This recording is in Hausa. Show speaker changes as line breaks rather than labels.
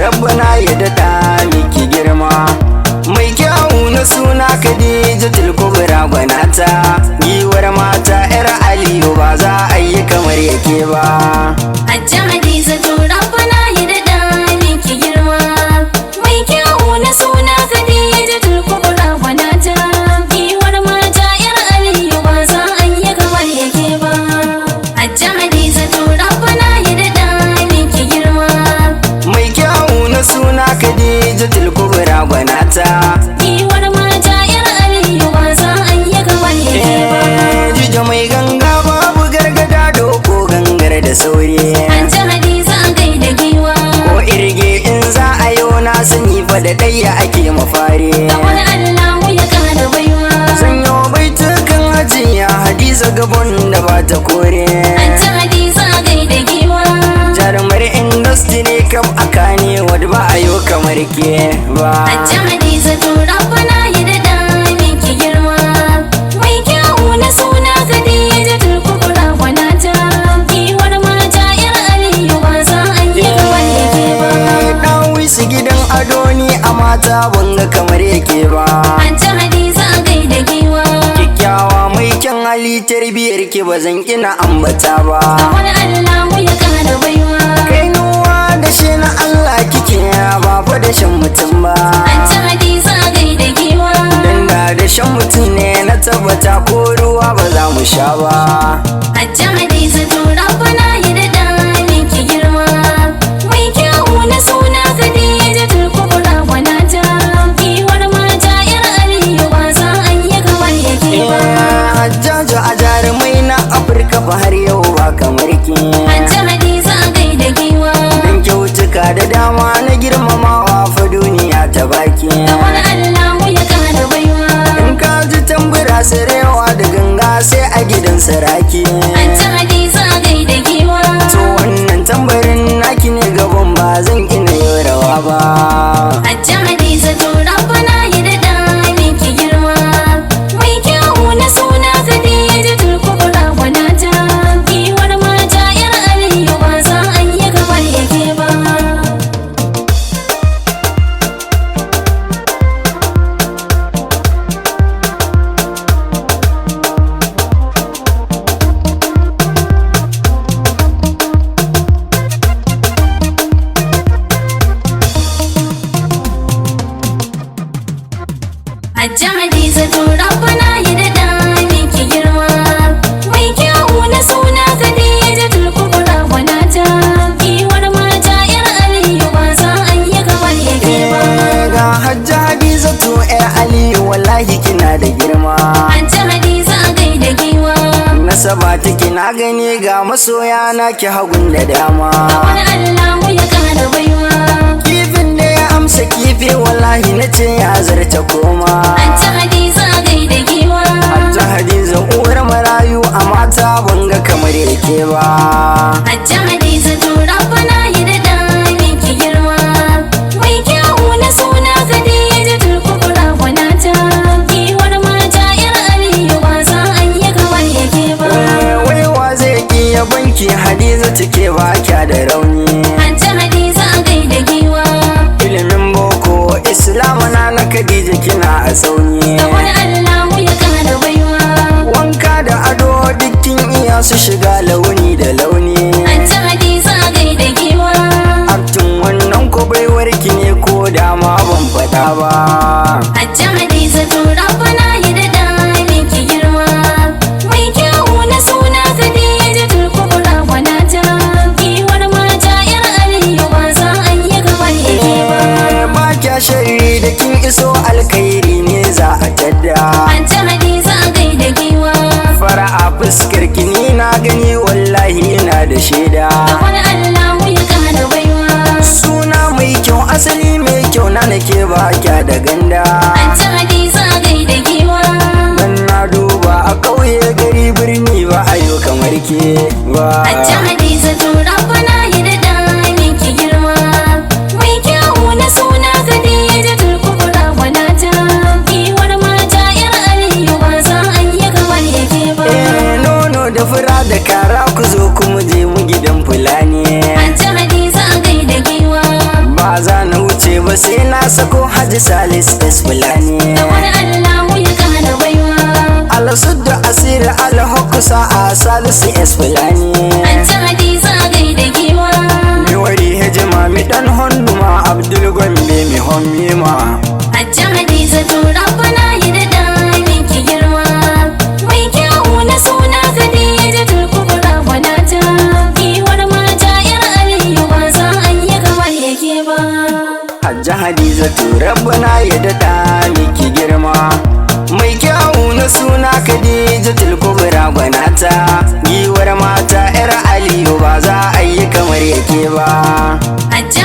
Rabbana ya daɗa miki girma. Mai kyawu na suna Khadijatul Kubra gwanata, giwar mata 'yar Aliyu ba za a yi kamar yake ba.
Hajja Hadiza to Rabbana ya daɗa miki girma. Mai kyawu na suna Khadijatul Kubra gwanata, giwar mata 'yar Aliyu ba za a yi kamar yake ba. Hajja Hadiza to Rabbana ya daɗa miki girma.
Mai kyawu na suna Khadijatul Kubra gwanata,
Giwar mata 'yar Aliyu ba za a yi kamar yake ba.
Jija mai ganga babu gargada doko gangar da sauri.
Hajja Hadiza a gaida giwa.
Ko irge in za a yi na sani fa da ɗaya ake mafari.
Kamar Allahu ya ƙara baiwa.
Sanyo baitukan hajiya Hadiza Gabon da ba ta kore.
Hajja Hadiza a gaida giwa.
Jarumar industry kam aka ne wadda ba a yi kamar ke ba.
Hajja Hadiza to Rabbana ya daɗa miki girma. Mai kyawu na suna Khadijatul Kubra gwanata, giwar mata 'yar Aliyu ba za a yi kamar yake ba.
Ɗawisu gidan adoni a mata banga kamar yake ba.
Hajja Hadiza a gaida giwa.
Kyakkyawa mai kyan hali tarbiyar ki ba zan kina ambata ba.
Kamar Allahu ya ƙara baiwa.
Kainuwa da shi na Allah kike ba fa da shan mutum ba.
Hajja Hadiza a gaida giwa.
Dan da shan mutum ne na tabbata ko ruwa ba za mu sha ba.
Hajja Hadiza to Rabbana ya daɗa miki girma. Mai kyawu na suna Khadijatul Kubra gwanata, giwar mata 'yar Aliyu ba za a yi kamar yake ba.
Hajjaju a jarumai na Afirka ba har yau ba kamar ki.
Hajja Hadiza a gaida giwa.
Dan kyautuka da dama na girmamawa fa duniya ta baki.
Kamar Allahu ya ƙara baiwa.
In ka ji tambura sarewa da ganga sai a gidan saraki.
Hajja Hadiza a gaida giwa.
To wannan tambarin naki ne gaban ba zan ina yi rawa ba.
Hajja Hadiza to Rabbana ya daɗa miki girma. Mai kyawu na suna Khadijatul Kubra gwanata, giwar mata 'yar Aliyu ba za a yi kamar yake ba. Hajja Hadiza to Rabbana ya daɗa miki girma. Mai kyawu na suna Khadijatul Kubra gwanata, giwar mata 'yar Aliyu ba za a yi kamar yake ba.
Ga Hajja Hadizatu 'yar Aliyu wallahi kina da girma.
Hajja Hadiza a gaida giwa.
Nasaba take na gani ga masoya na ki hagun da dama.
Kamar Allahu ya ƙara baiwa.
Kifin da ya amsa kifi wallahi na ce ya zarta koma.
Hajja Hadiza a gaida giwa.
Hajja Hadiza uwar marayu a mata banga kamar yake ba.
Hajja Hadiza to Rabbana ya daɗa miki girma. Mai kyawu na suna Khadijatul Kubra gwanata, giwar mata 'yar Aliyu ba za a yi kamar yake ba.
Waiwa zai ki ya banki Hadiza take ba kya da rauni.
Hajja Hadiza a gaida giwa.
Ilimin boko Islamu na Khadija kina a tsauni.
Kamar Allahu ya ƙara baiwa.
Wanka da ado dukkin iya su shiga launi da launi.
Hajja Hadiza a gaida giwa.
Aktin wannan ko baiwar ki ne ko dama ban faɗa ba.
Hajja Hadiza to Rabbana ya daɗa miki girma. Mai kyawu na suna Khadijatul Kubra gwanata, giwar mata 'yar Aliyu ba za a yi kamar yake ba.
Ba kya sharri da kin iso alkhairi ne za a tadda.
Hajja Hadiza a gaida giwa.
Fara'a fuskar ki ni na gani wallahi ina da shaida.
Kamar Allahu ya ƙara baiwa.
Suna mai kyau asali mai kyau na nake ba kya da ganda.
Hajja Hadiza a gaida giwa.
Dan na duba a ƙauye gari birni ba a yo kamar ke ba.
Hajja Hadiza to Rabbana ya daɗa miki girma. Mai kyawu na suna Khadijatul Kubra gwanata, giwar mata 'yar Aliyu ba za a yi kamar yake ba.
Nono da fura da kara ku zo mu je mu gidan fulani.
Hajja Hadiza a gaida giwa.
Ba za Gobe sai na sako Haji Salis S Fulani.
Kamar Allahu ya ƙara baiwa.
Alasuddu Asiri Alhukusa a Salisu S Fulani.
Hajji Hadiza gaida giwa.
Mi wari hijima mi dan honnuma Abdul Gombe mi hommima.
Hajji Hadiza to Rabbana ya daɗa miki girma. Mai kyawu na suna Khadijatul Kubra gwanata. Giwar mata 'yar Aliyu ba za a yi kamar yake ba.
Hajji Hadiza to Rabbana ya daɗa miki girma. Mai kyawu na suna Khadijatul Kubra gwanata. Giwar mata 'yar Aliyu ba za a yi kamar yake ba.
Hajji